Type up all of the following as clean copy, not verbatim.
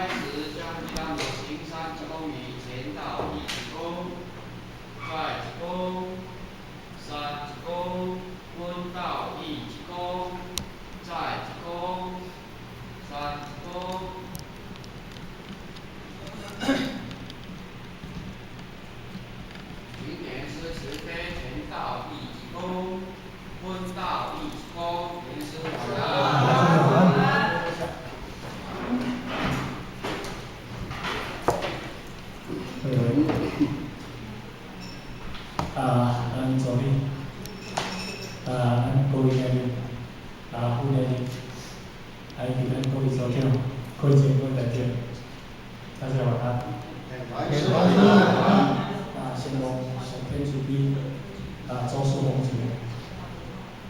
開始，將這當作行三鞠躬禮，前到一鞠躬，再鞠躬，三鞠躬，問道一鞠躬，再鞠躬，三鞠躬。請點師慈悲，前到一鞠躬，問道一鞠躬，蓮師晚安。啊，咱助理，啊，咱各位來賓，啊，副來賓，啊，以及咱各位組長、各位前輩代表，大家晚安。啊，先望上天慈悲，啊，祖師奉持，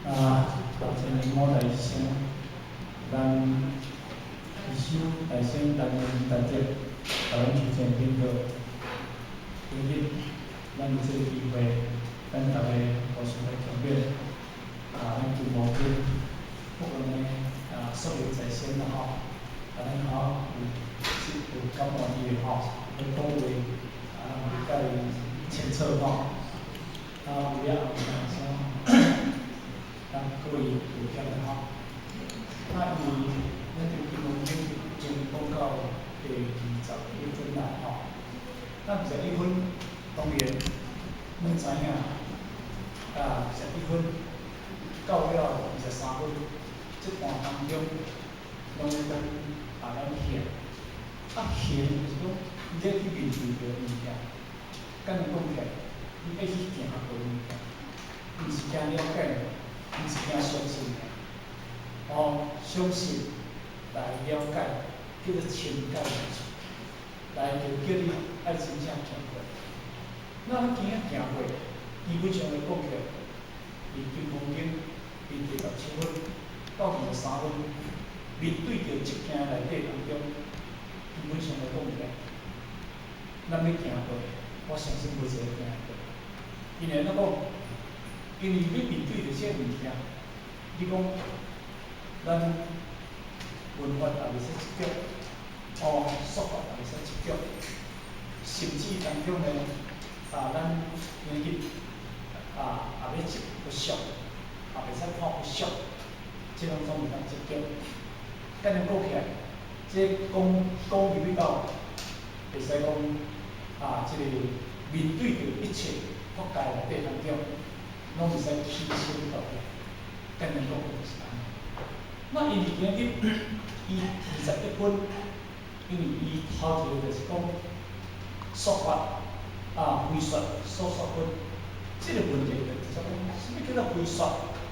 啊，目前我來先，咱義修大仙擔任大德，台灣出前領導，今日咱有這個機會，咱逐家互相來共勉，啊，咱金剛經，不管呢，啊，說明在先啦吼，啊，咱較有有感染伊的吼，咧講話啊，會較清楚吼，啊，有了後啥，咱各位有欠的吼，啊，因為咱這金剛經已經講到第21分啦吼，咱21分當然，咱知影，啊，二十一分到了23分，這段當中，攏咧講啊，咱行，啊行就是講，你愛去面對著物件，敢若講起來，你愛去行過物件，毋是驚了解，毋是驚相信爾，哦，相信來了解，叫做深解，來就叫你愛真正行過。那咱今仔行過，基本上來講起來，佇金剛經佇第17分到23分，面對著這件內底當中，基本上來講起來，咱欲行過，我相信無一個行會過。因為按怎講？因為你面對著這個物件，你講咱聞法也袂使執著，哦，說法也袂使執著，甚至當中呢，啊，咱今日啊，也欲執佛相，也袂使看佛相，這攏總袂當執著。按呢講起來，這講講入去到，會使講啊，這個面對著一切法界內底當中，攏會使起心動念，按呢講就是按呢。那因為今日伊21分，因為伊頭一個就是講說法啊，非說所說分，這個問題就直接講，啥物叫做非說，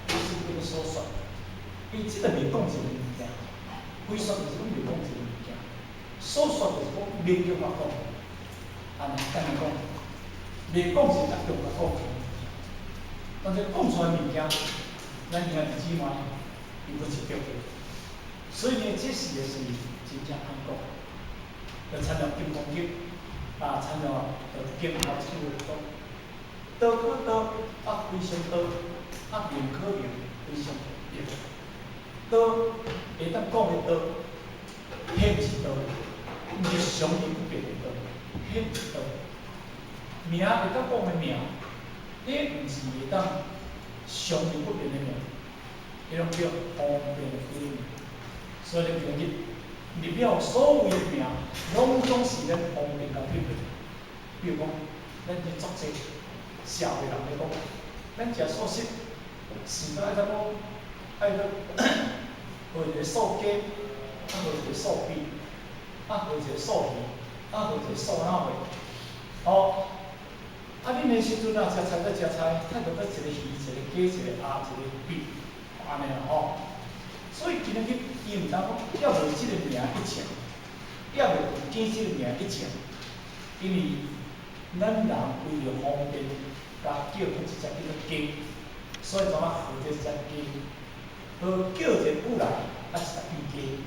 啥物叫做所說？伊這個袂講一個物件，非說就是講袂講一個物件，所說就是講免叫我講，按呢按呢講，袂講是甲用來講的物件，但是講出來物件，咱兄弟姊妹伊閣執著著，所以呢，這四個是真正歹講，就親像金剛經啊，親像就經頭這句話講，道可道，啊非常道，啊名可名，非常名。道會當講的道，彼毋是道，毋是常而不變的道，彼毋是道。名會當講的名，彼毋是會當常而不變的名，彼攏叫方便的名。所以咱今日入了所有的名，攏總是咱方便共比喻。比如講，咱佇足濟社會人來講，咱食素食，是愛怎講？愛閣號一個素雞，啊號一個素鱉，啊號一個素魚，啊號一個素哪貨？哦，啊恁彼時陣啊，食菜閣食菜，菜就閣一個魚，一個雞，一個鴨，一個鱉，按呢啦吼。所以今仔日伊毋知講，猶未這個名一成，猶未見這個名一成，因為咱人為著方便，共叫做一隻叫做雞，所以怎啊號這隻雞？號叫一個久來，啊一隻變雞，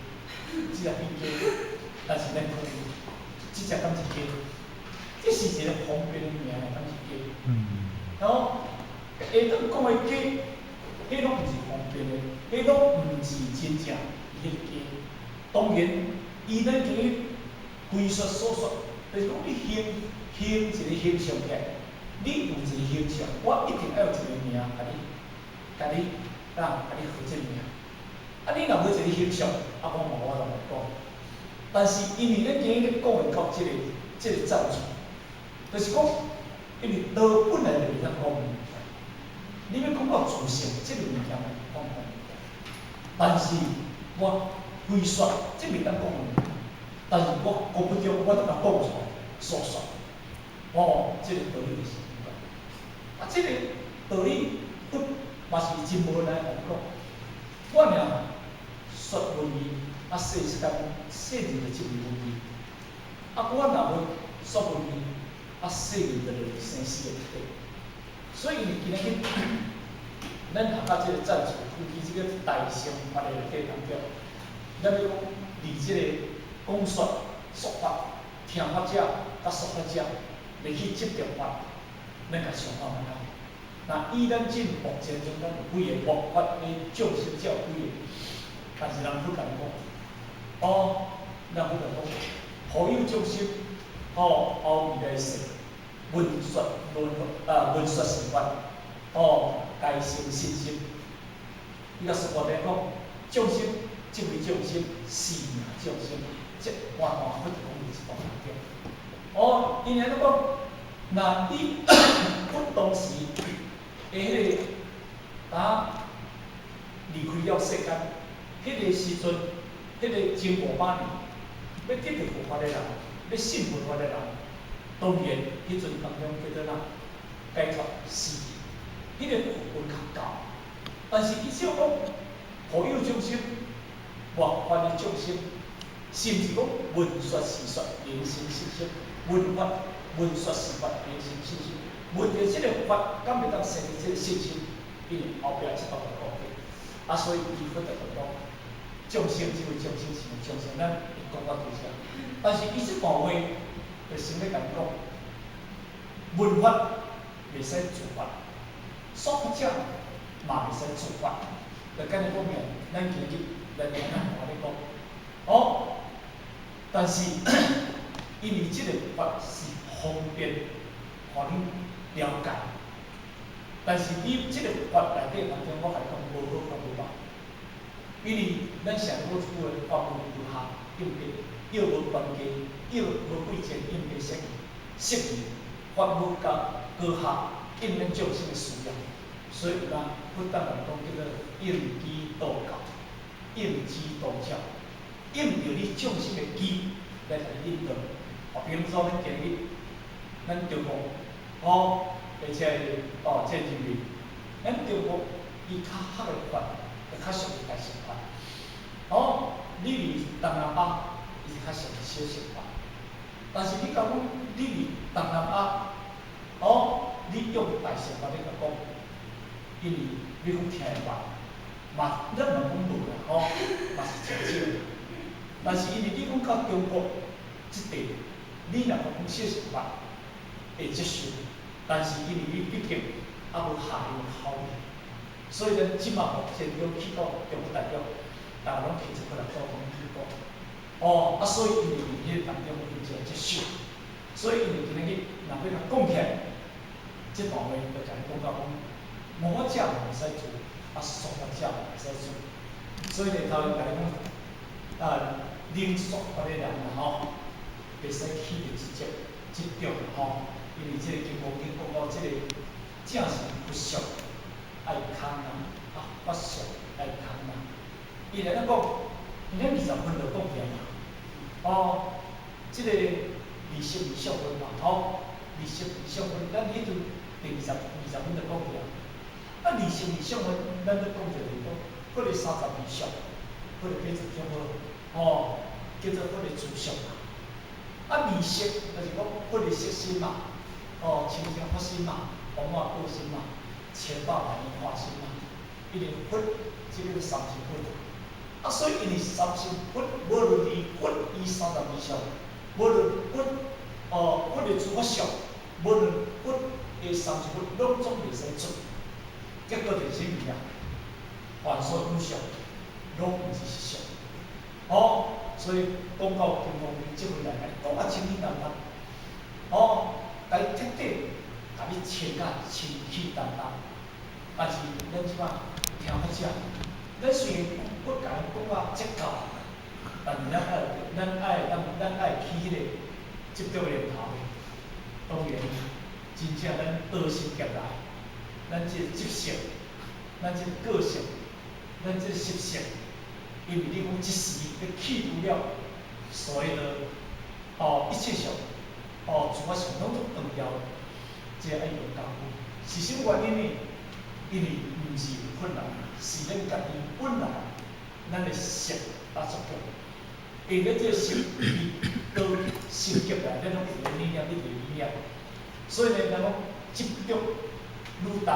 這隻變雞，但是咱可能這隻敢是雞？這是一個方便的名，敢是雞？然後下頓講的雞，彼攏毋是方便的，彼攏毋是真正伊彼個雞。當然，伊咱今日非說所說，就是講你形形一個形象起來，你有一個形象，我一定愛有一個名，共你，共你，啊，共你號這個名。啊，你若無一個形象，啊，我嘛無法度來講。但是因為咱今日咧講會到這個讚詞，就是講，因為道本來就袂當講物件，你欲講到自性，這個物件會講講物件。但是我非說，這袂當講物件，但是我講不中，我就共講出來，說說。哦，這個道理就是按呢。啊，這個道理佛嘛是真無奈共講。我爾說文字，啊，世間世人就執著文字。啊，我若無說文字，啊，世人就落佇生死的底。所以今仔日咱學到這個讚詞，尤其這個大乘法的內底當中，咱欲講佇這個講說說法、聽法者佮說法者，袂去執著法，咱共想看覓啊？那以咱進目前中咱有幾个末法的眾生才有幾个，但是人佛共講，哦，人佛共講，普有眾生，哦，後未來世，聞說聞啊，聞說是法，哦，皆生信心。伊若說法來講，眾生即為眾生，是名眾生，這完全佛就講佇這段當中。哦，伊按呢講，若你佛當時的彼個啊離開了世間，彼個時陣，彼個前500年，欲得著佛法的人，欲信佛法的人，當然彼陣當中叫做啥？解脫死，彼個福分較高。但是伊只講普有眾生，末法的眾生，甚至講聞說是說，能生信心，聞法聞說是法，能生信心。聞著這個法，敢會當生起這個信心？因為後壁這段就講過，啊，所以伊佛就講，眾生這位眾生是眾生，咱會講到拄遮。但是伊這段話，就先欲共伊講，聞法袂使做法，說法者嘛袂使做法。就按呢講起來，咱今日來聽咱話咧講，哦，但是因為這個法是方便，予恁了解。但是你這個法內底當中，我共你講無好佮無歹，因為咱上講一句話，法無無下應變，藥無懸價，藥無貴賤應變適宜，適宜法無高高下應咱眾生的需要，所以有當佛當來講叫做應機度教，應機度教，應著你眾生的機來共你引導。哦，比如說咱今日咱中國，哦，而且哦，這人民，咱中國伊較學的法，就較屬於大乘法。哦，你佇東南亞，伊是較屬於小乘法。但是你講你佇東南亞，哦，你用大乘法咧共講，因為你講聽會明，嘛，咱嘛講無啦，吼，嘛是誠少。但是因為你講到中國這塊，你若講小乘法會接受，但是因為你畢竟猶無下伊的口味，所以咱這馬目前要去到中國大陸，逐家攏提出來做講去講。哦，啊，所以因為佇彼個當中伊就接受，所以因為今仔日若欲共講起來，這段話就共你講到講，無法者嘛會使做，啊，說法者嘛會使做。所以咧，頭先共你講，啊，能說法的人啊吼，袂使起著執著執著吼，因為這個金剛經講到這個正是佛相愛空啊，啊，法相愛空啊。伊來咱講，伊咱20分就講起來嘛，哦，這個二十二相分嘛，吼，二十二相分，咱彼陣第20分就講起來。啊，二十二相分，咱咧講就是講，彼個32相，彼個80種好，吼，叫做彼個諸相嘛。啊，二色就是講彼個色心嘛，哦，清淨法身嘛，豐滿果身嘛，千百萬億化身嘛，因為佛這個三身佛。啊，所以因為三身佛，無論伊佛伊32相，無論佛哦佛的諸法相，無論佛的三身佛，攏總袂使做。結果就是啥物啊？凡所有相，攏毋是實相。哦，所以講到金剛經這回來，講啊清清淡淡，哦，共伊徹底，共你清甲清氣淡淡。但是咱這擺聽法者，咱雖然講我共伊講啊這夠，但是咱愛起彼個執著念頭，當然真正咱倒心劫來，咱這個習性，咱這個個性，咱這個習性，因為你講一時欲去除了所謂的哦一切相，哦自我相攏總斷掉，這愛用功夫。是啥物原因呢？因為毋是困難，是咱家己本來咱的識啊作用。因為咱這個識伊都心劫來，咱攏一直咧念，一直咧念。所以呢，咱講執著愈重，就代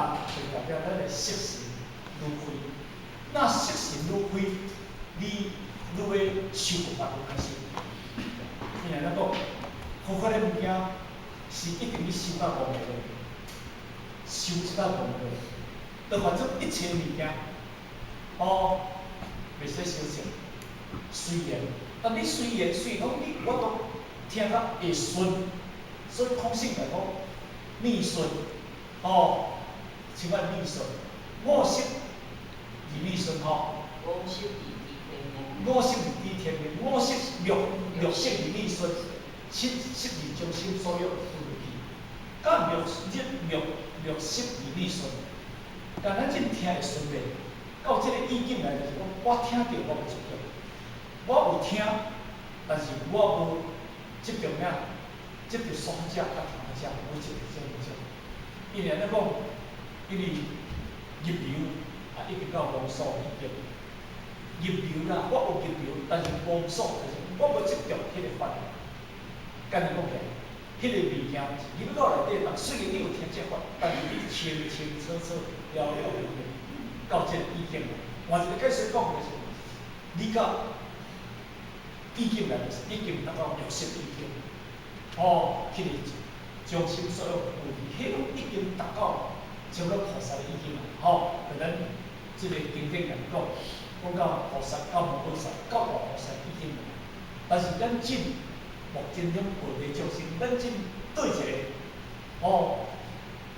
表咱的色心愈開。那色心愈開，你愈欲修佛法愈開心。因為咱講佛法的物件是一定欲修到無的，修到無的，就反正一切物件，哦，袂使相信，隨緣。但你隨緣，雖然講你我都聽較會順，所以空性來講，逆順，哦，像按逆順，五色二逆順吼。五色二知天命。五色二知天命，五色六六色二逆順，七色二將心所欲分去，甲六日六六色二逆順，但咱這聽會順袂？到這個意境來就是講，我聽著我無執著，我有聽，但是我無執著啥？執著說者佮聽者，無執著這兩者。因為按呢講，因為入流啊，已經到無所意境。入流啦，我有入流，但是無所，就是我無執著彼個法。簡單講起來，彼個物件入到內底，但雖然你有聽這法，但是你清清楚楚、了了明明到這個意境。換一個解釋講，就是你到意境來，就是已經達到六識意境。哦，彼個將心所欲有，彼攏已經達到像咧菩薩的意境啦。吼，就咱這個經典來講，講到菩薩到無菩薩，到大菩薩意境啦。但是咱進目前中菩提眾生，咱進對一個，哦，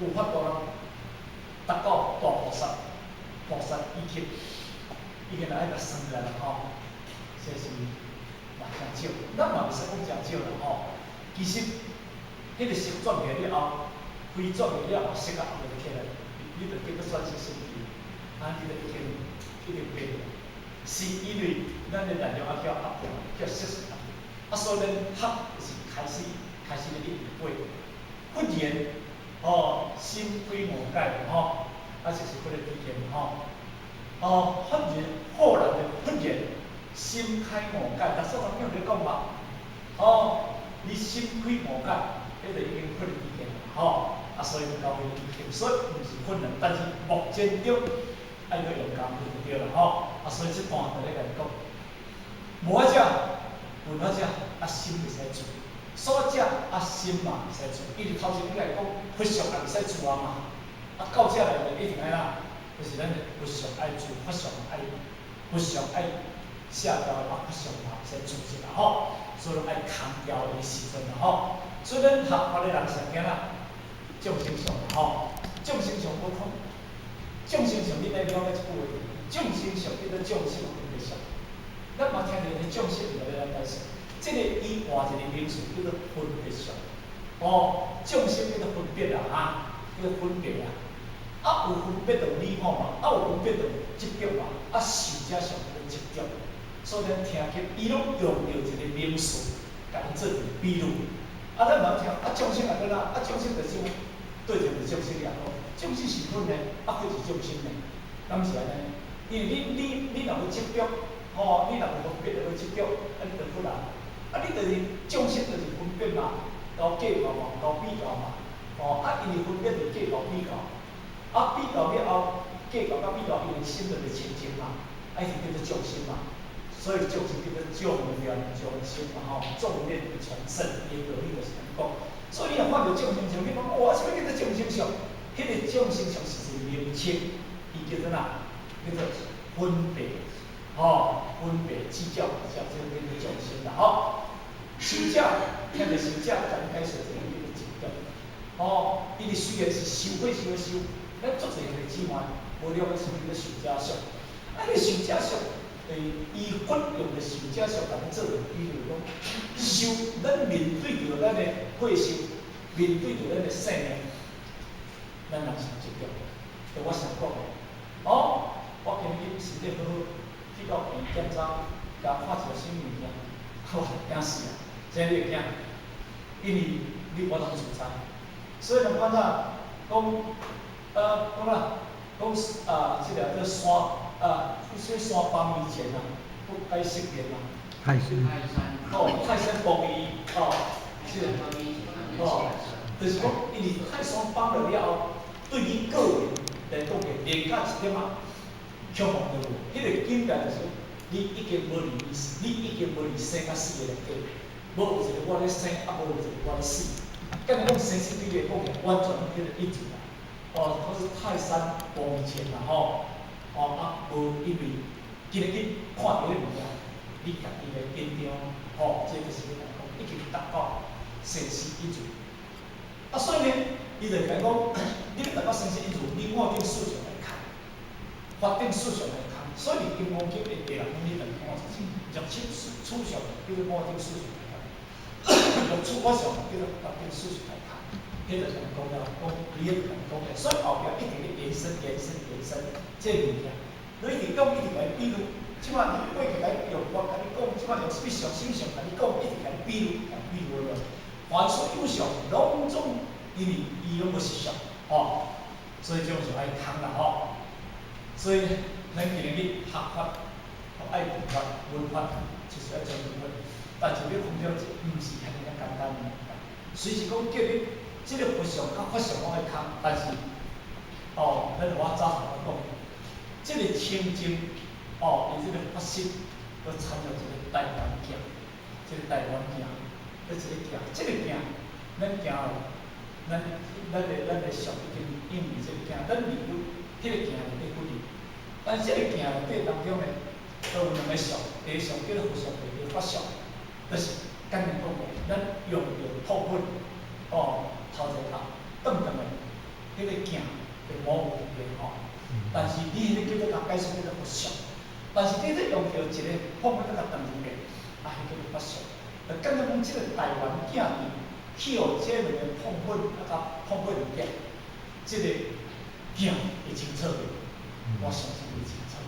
有法度人達到大菩薩，菩薩意境，已經來愛共算起來啦吼，這是嘛誠少，咱嘛袂使講誠少啦吼。其實，彼個色轉起了後，非轉起了後，色仔後就起來，你就叫做轉色生智，啊，你就已經變了。是因為咱的能量啊叫壓掉，叫色神壓掉，啊，所以咱學就是開始咧一直過。忽然，哦，心開悟解吼，啊，就是彼個體驗吼。哦，忽然，豁然的忽然，心開悟解，逐所當有咧講嘛，哦，你心開悟解，彼個已經佛的體驗吼，啊，所以就到彼個體驗，所以毋是困難，但是目前中愛閣用功夫就對啦吼，啊，所以這段就咧共你講，無愛食，有愛食，啊，心袂使住，所食啊，心嘛袂使住，因為頭前你來講，佛相也袂使住啊嘛，啊，到這來就一定愛哪，就是咱的佛相愛住，佛相愛，佛相愛卸掉，啊，佛相嘛袂使住一啦吼，所以愛空掉的時陣啦吼，所以咱學佛的人上驚啦，眾生相吼，眾生相無空，眾生相你愛了解一句話，眾生相叫做眾生分別相，咱嘛聽著個眾生就欲按怎解釋？這個伊換一個名詞叫做分別相，哦，眾生叫做分別啦，哈，叫做分別啦，啊有分別就有你我嘛，啊有分別就有執著嘛，啊受者相叫做執著，所以咱聽起伊攏用著一個名詞，共伊做一個比喻，啊咱嘛聽，啊眾生啊閣哪？啊眾生就是對著是眾生爾，眾生是佛呢，啊佛是眾生呢，敢是按呢？因為你若有執著，吼，你若有分別就有執著，啊你就佛啊。啊，你就是眾生，就是分別嘛，𠢕計較嘛，𠢕比較嘛，吼，啊，因為分別就計較比較，啊，比較了後，計較佮比較，因為心就袂清淨嘛，啊，伊就叫做眾生嘛，所以眾生叫做眾念眾生嘛，吼，眾念眾生，伊的道理就是按呢講。所以你若看著眾生相，你講哇，啥物叫做眾生相？彼個眾生相是一個名稱，伊叫做哪？叫做分別，吼。分別計較，像這個叫做眾生啦，吼。修者聽著修者，共你解說一個叫做執著。哦，伊佇雖然是修火修的修，咱足濟兄弟姊妹無了解啥物叫做受者相。啊，彼受者相，伊佛用的受者相共咱做的比喻講，受咱面對著咱的火壽，面對著咱的生命，咱人是執著。就我先講的，哦，我今日身體好好，去到醫院檢查，共看一個啥物物件，我驚死啊！啥你會驚？因為你無通自在，所以人講啥？講，講啦，講啊，這個叫山啊，啥山崩於前啊，不該識別嘛。泰山。哦，泰山崩於哦，是，哦，就是講，因為泰山崩落了後，對你個人來講嘅，連甲一點仔恐慌都無。彼個境界就是，你已經無佇，你已經無佇生佮死的內底，無有一個我咧生，啊無有一個我咧死。敢若講生死對你來講，完全彼個一致啦。哦，講是泰山崩於前啦吼，哦啊無因為今日去看著彼個物件，你家己來緊張，吼，這就是欲來講，已經達到生死一如。啊，所以呢，伊就共講，你欲達到生死一如，你五蘊四相來空，法頂四相來空。所以《金剛經》的第六章你來看就是，入七處相叫做五蘊四相來空，入處法相叫做法頂四相來空。彼就共講了，講伊彼就共講的，所以後壁一直咧延伸、延伸、延伸，這個物件，你一直講，一直共伊比喻。這擺你過去來用我共你講，這擺用啥物相、啥物相共你講，一直共你比喻，共比喻落。凡所有相，攏總因為伊攏無實相，吼，所以這種就愛空啦，吼。所以咱今日去學法，愛聞法、聞法，就是愛專注法。但是欲空了這毋是遐爾仔簡單的物件。雖是講叫你這個佛相佮法相攏愛空，但是，哦，咱我早頭講，這個清淨，哦，伊這個法身，閣摻著一個大圓鏡，這個大圓鏡，閣一個鏡，這個鏡，咱行落，咱的相已經應佇這個鏡，咱離開彼個鏡內底不離。但是這個鏡內底當中呢，閣有兩個相，第一相叫做佛相，第二個法相，就是簡單講的，咱用著破粉，哦，頭前頭轉轉的，彼個鏡會模糊去吼。但是你彼個叫做共解釋叫做佛相，但是你咧用著一個破粉閣共轉轉的，啊，彼叫做法相。就簡單講，這個大圓鏡去予這兩個碰粉啊，佮碰粉物件，這個鏡會清楚袂？我相信會清楚。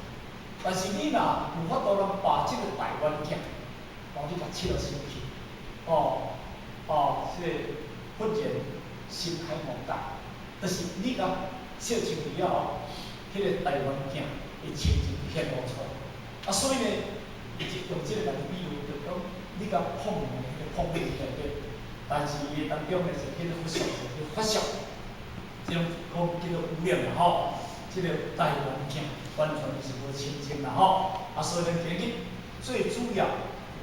但是你若有法度人把這個大圓鏡，哦，你共切落身去，哦，哦，這個忽然心海無界，就是你共切清去了後，彼個大圓鏡會清淨顯露出來。啊，所以呢，伊就用這個來比喻，就講你共碰的彼個碰粉內底，但是伊當中呢是叫做佛相，叫法相，這種講叫做污染啦吼。這個大圓鏡完全就是無清淨啦吼。啊，所以咱今日最主要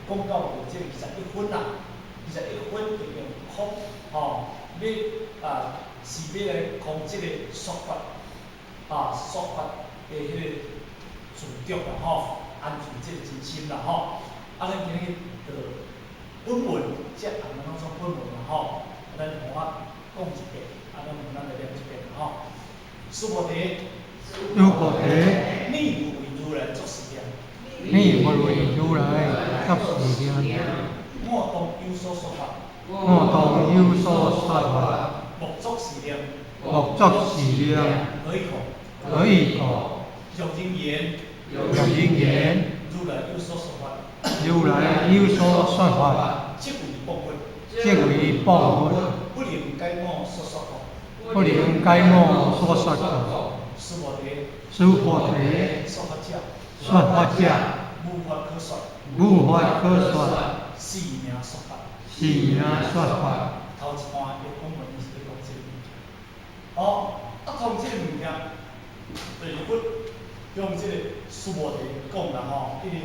講到的這個21分啦，21分就用空吼，欲啊是欲來空這個說法，啊說法的彼個自著啦吼，安住這個真心啦吼。啊，咱今日就本文，這項攏總本文啦吼，咱予我講一遍，啊，咱予咱來念一遍吼。須菩提，須菩提，念佛為如來作是念。念佛為如來作是念。我當有所說法。我當有所說法。莫作是念。莫作是念。何以故？何以故？若人言。若人言。如來有所說法。如來有所說法。即為謗佛。即為謗佛。不能解我所說故。不能解我所說故。須菩提。須菩提。說法者。說法者。無法可說。無法可說。是名說法。是名說法。頭一段的講文是咧講這個物件。哦，啊，講這個物件，就是佛用這個須菩提講啦吼，因為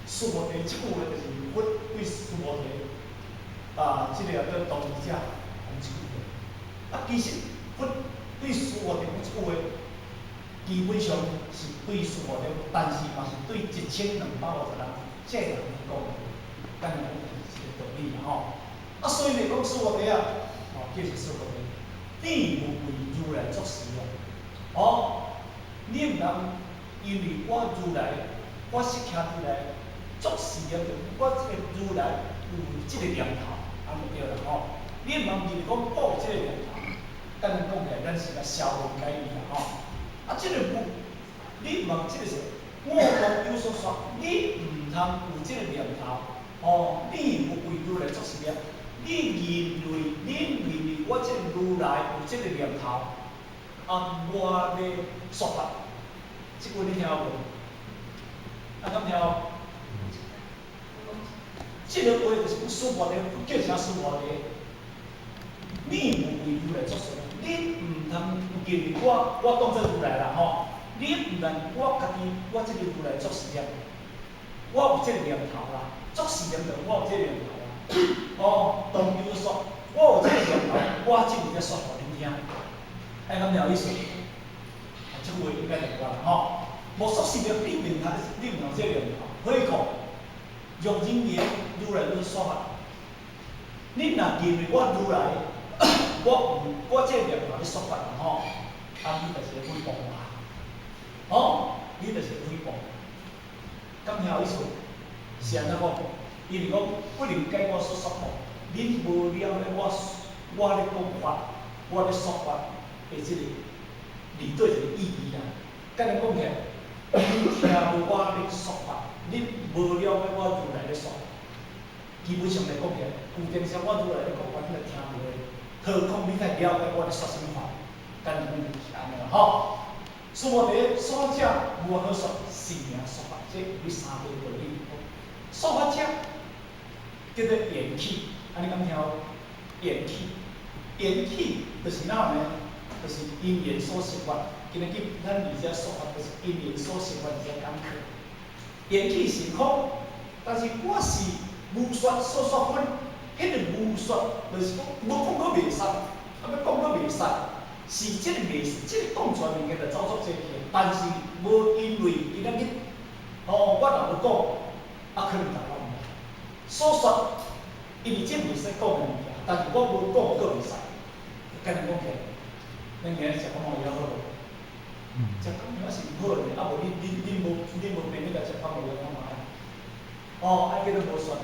須菩提這句話就是佛對須菩提啊，這個叫當事者講這句話。啊，其實佛對須菩提講這句話，基本上是對須菩提，但是嘛是對1250人這人來講，敢若講是這個道理啦吼。啊，所以來講須菩提啊，哦，叫做須菩提，你無為如來作事啊。哦，你毋通因為我如來，我釋迦如來作事啊，就我這個如來有這個念頭，按呢對啦吼。你毋通認為講我有這個念頭，敢若講起來，咱是來消文解義啦吼。啊，這個無，你毋通這個是我當有所說，你毋通有這個念頭，哦，你無為如來作事啊。你認為，你認為我這個如來有這個念頭，啊，我咧說法，這句你聽有無？啊，敢聽有？這個話就是講須菩提，叫啥須菩提？你無為如來作事，你毋通認為我，我當做如來啦吼。你毋通我家己，我這個如來作事業，我有這個念頭啦，作事業就我有這個念頭啦。哦，當有說，我有這個念頭，我這個咧說予恁聽，哎，敢有意思？啊，這句話應該就有啦吼。無說事業，你毋通，你毋通這個念頭，何況若人言如來有說法，你若認為我如來，我有我這個念頭咧說法吼，啊，你就是咧誹謗我，哦，你就是誹謗。敢聽有意思？是按怎講？因為講不能解我所說法，恁無了解我我咧講法，我咧說法的這個裡底一個意義啦。簡單講起來，恁聽無我咧說法，恁無了解我如來咧說。基本上來講起來，有陣時我如來咧講法，你若聽無的，何況你會了解我咧說啥物法？簡單講就是按呢啦吼。須菩提，說者無可說，是名說法，這有三個道理。說法者叫做緣起，按呢敢聽無？緣起，緣起就是哪呢？就是因緣所生法。今日咱佇遮說法，就是因緣所生法佇遮講課。緣起性空，但是我是無說所說分，彼個無說就是講無講閣袂使，啊欲講閣袂使，是這個袂使，這個講出來物件就走足濟去，但是無因為今仔日，哦，我若無講，啊可能大家毋知。所說，因為這袂使講的物件，但是我無講閣袂使。簡單講起來，咱今日食感冒藥好無？食感冒藥是毋好的，啊無恁無病，你共食感冒藥看覓？哦，愛叫做無說。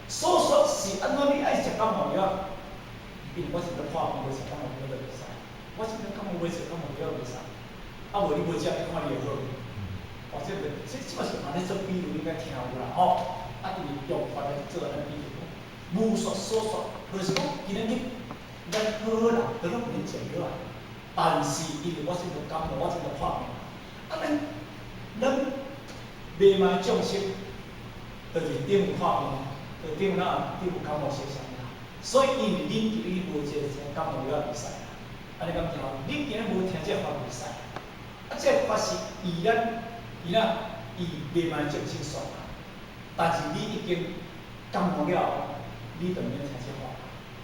所說是按怎你愛食感冒藥？因為我是咧破病，無食感冒藥就袂使。我是咧感冒無食感冒藥袂使。啊無你無食，你看你會好無？哦，這個這這嘛是按呢做比喻，應該聽有啦吼。啊，因為用法來做按呢比喻，無說所說，就是講今仔日咱好好人，都攏毋免食藥啊。但是因為我這個感冒，我這個破病，啊，咱未賣眾生，就是頂有破病，就頂有哪頂有感冒現象啦。所以因為恁今日無這個感冒藥袂使啦，按呢敢聽無？恁今日無聽這個法袂使。啊，這個法是以咱以咱以未賣眾生說啦。但是你已經感冒了，你就毋免聽這法。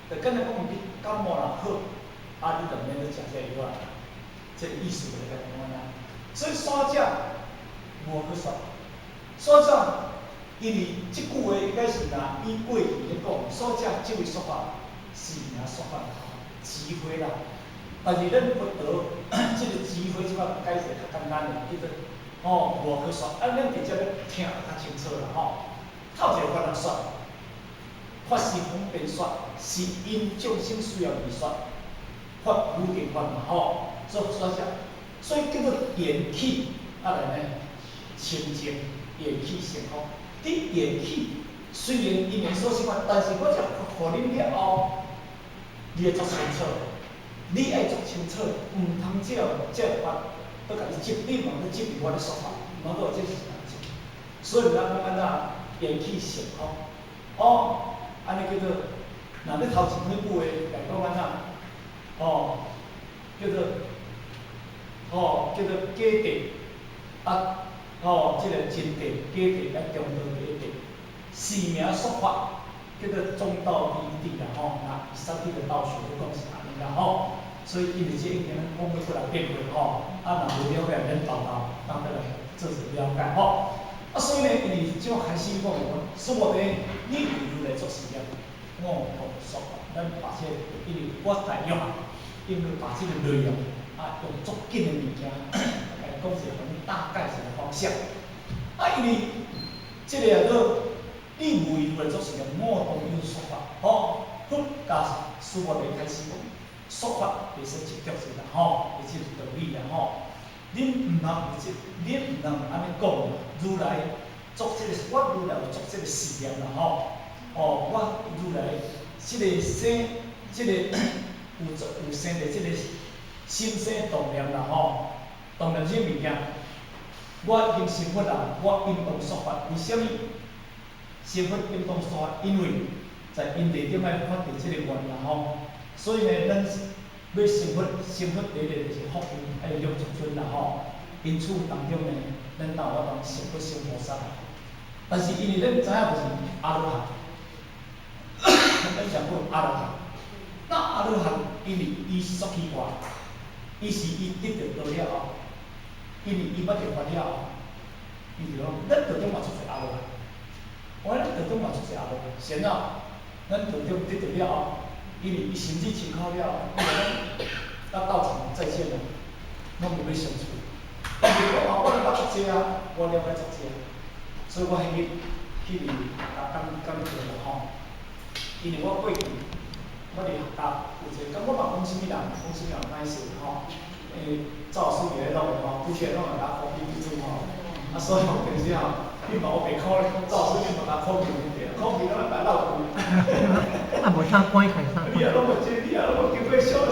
就敢若講你感冒若好，啊，你就毋免去食這個藥啊。這個意思就是按呢啦。所以說者無可說，說者因為這句話應該是若以過去咧講，說者這位說法是名說法智慧啦。但是咱佛陀這個智慧這擺解釋較簡單的，叫做吼無可說，啊，咱直接咧聽較清楚啦吼。頭一個法人說，法是方便說，是因眾生需要而說，法無定法嘛吼，所說者，所以叫做緣起，啊來呢清淨緣起性空。佇緣起雖然因緣所生法，但是我這予恁了後，你會足清楚。你愛足清楚，毋通照這法，閣共你執，你嘛閣執著我咧說法，毋通閣這是難執。所以咱講按怎緣起性空，哦，按呢叫做，若欲頭前彼句話來講按怎，哦，叫做，哦，叫做假諦，啊，哦，這個真諦、假諦佮中道第一諦，是名說法，叫做中道第一諦啦吼，那三諦的道學咧講是按呢啦吼。所以因為這已經咱講過幾若遍過吼，啊，若無了解，免沓沓當倒來做一個了解吼。啊，所以呢，因為這開始講的講，須菩提，你為如來作是念，我當說法，咱把這個，因為我大約啊，因為把這個內容啊，用足緊的物件來講一個，大概一個方向。啊，因為這個啊，做你為如來作是念，我當有說法，吼，佛共須菩提開始講，說法袂使執著者啦，吼，這個道理啦，吼。恁毋通有這，恁毋通按呢講，如來作這個，我如來有作這個事業啦，吼。哦，我如來這個生，這個有作有生佇這個心生動念啦，吼。動念啥物件？我已經成佛啦，我應當說法。為啥物？成佛應當說法，因為在因地中愛發著這個願啦，吼。所以呢，咱欲成佛，成佛第一個就是福慧愛兩足尊啦，吼。因此當中呢，咱才有法度成佛成菩薩。但是因為咱知影就是阿羅漢，咱上講阿羅漢。那阿羅漢因為伊說起話，伊是伊得著道了後，因為伊捌著佛了後，伊就講，咱道中嘛出濟阿羅漢。我咱道中嘛出濟阿羅漢，是按怎？咱道中得著了後，因為伊心智清楚了後，伊就講，甲道場再見啦，攏無欲相處。但是講啊，我捌足濟啊，我了解足濟，所以我彼日彼日甲講講過啦吼。因為我過去我佇學校有一個，咁我嘛講啥物人，講啥物人歹勢吼。趙老師佇咧錄的吼，拄則攏會共考試記住吼。啊，所以我平時吼，你嘛我袂考咧，趙老師你嘛共考試問題，考試攏愛擺鬧鬼。啊，無啥關係啥。你也攏無這，你也攏無經過小